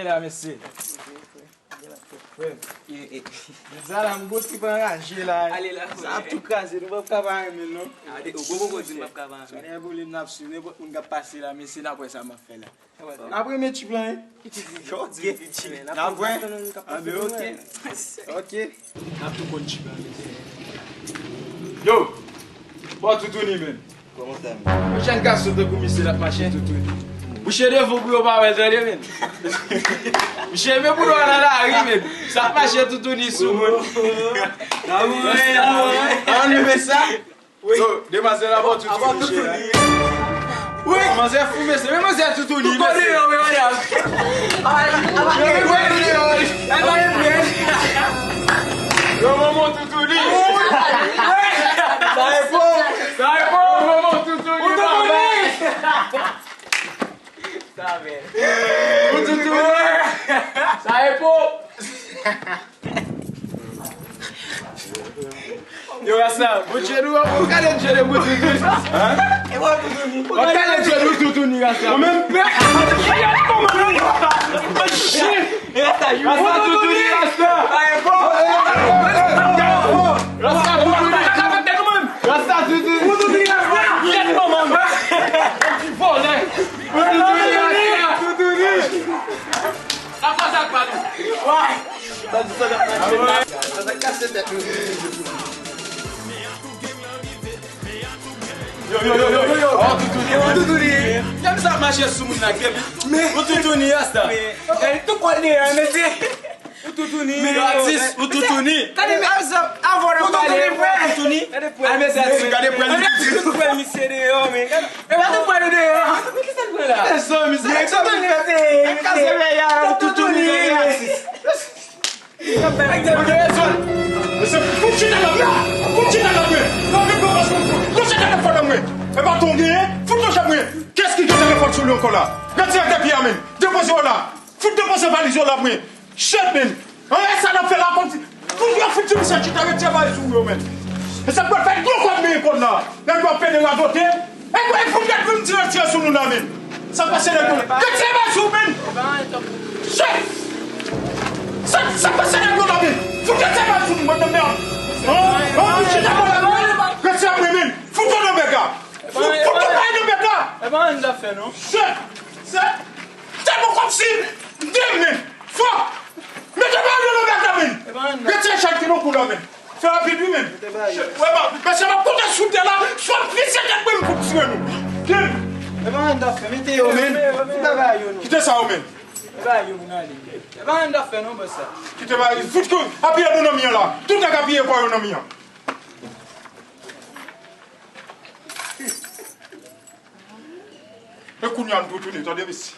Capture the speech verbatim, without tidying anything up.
Ya, mesye. Frè, deja la, m gon trip anraje la. Ale la, sa ap tou kraze, nou p ap ka pa renmen l, non. Ade, ou bon, bon, bon, di m p ap ka pa renmen. Sa nèg boule m n ap swiv, nenpòt moun k ap pase la, mesye, n ap wè sa m ap fè la. N ap renmen trip lan, wi. Ok. N ap wè. Anben, ok. Ok. N ap tou konn trip lan, mesye. Yo! Bon, toutouni, menn. Kòman sa, men? Yon jèn gason tankou misye l ap mache toutouni. Bouche devan pou yo pa wè l, tande, men. Misye, men pou nou al nan lari, men. Sa ap mache toutouni sou moun. Ann leve sa. Yo, demwazèl ap toutouni, mesye. Wi. Manzè fou, mesye. Men manzè toutouni, mesye. Yo, men manzè. Yo, manman toutouni. Sa e bon. Sa e bon. Yo, manman toutouni, papa. Sa bèl. Ou toutouni. Sa e bon. Yo, Rasta, bon, je nou, ou gade je de Boutouni. Hein? Ou gade je nou Toutouni, Rasta. Ou menm pè. Rasta Toutouni, Rasta. Rasta Toutouni. Rasta Toutouni. Vòlè. Toutouni, Rasta. Sa pa, sa pa, non. Sa di sa, sa pa, sa pa kase tèt nou. Yo, yo, yo, yo, yo, yo. Oh, Toutouni, oh, Toutouni. Kèm sa mache sou moun la, kèm. Men. Ou Toutouni, Rasta. Men, tou kòl deyò, mesye. Ou Toutouni. Men, yo, atis, ou Toutouni. Gade, men, avan, avan, ou Toutouni, frè. Toutouni. Gade, frè. Ay, mesye, gade, frè. Gade, frè, misye deyò, men. E pa tou pran nou deyò. Men ki sa n pran la? Men zanmi, sa, men zanmi, sa, se, se, se, Toutouni, Toutouni, Toutouni. Mesye, fout chita nan mwen. Fout chita nan mwen. Non, men, non, non, non, chita nan fò nan mwen. E pa ton gen, fout nan jan mwen. Kès ki gen telefòn sou li ankò la? Retire de pye a, men. Depoze yo la. Fout depoze valiz yo la, mwen. Shit, men. An, e sa n ap fè la, kòmsi pou yo fout di misye chita, retire bagay sou ou yo, men. E sa k pral fè gwo kòb, men, kòb la. Nèg yo ap pede radote. E, e, pou nèg vin tire, tire sou nou la, men. Sa pase nèg yo. Retire bagay sou ou, men. Shit. Sa, sa pase nèg yo la, men. Fout retire bagay sou nou, men, men. An, an, chita, men. Retire mwen, men. Fout yo nan bèg la. Fout, fout yo nan bèg la. E pa ann ap fè, non. Shit. Shit. Tèlman kòmsi, de men, fò, mete bagay yo nan bèg la, men. Retire chay ki nan kou la, men. Fè rapid, wi, men. Wè, ba, mesye, m ap konte sou tè la, swa m pise tèt mwen, m pou tire nou. Kite sa yo, men. Kite bagay, fout kou, apiye nou nan mi an la. Tout nèg apiye kò yo nan mi an. E kounye a, m tou tounen, tande, mesye.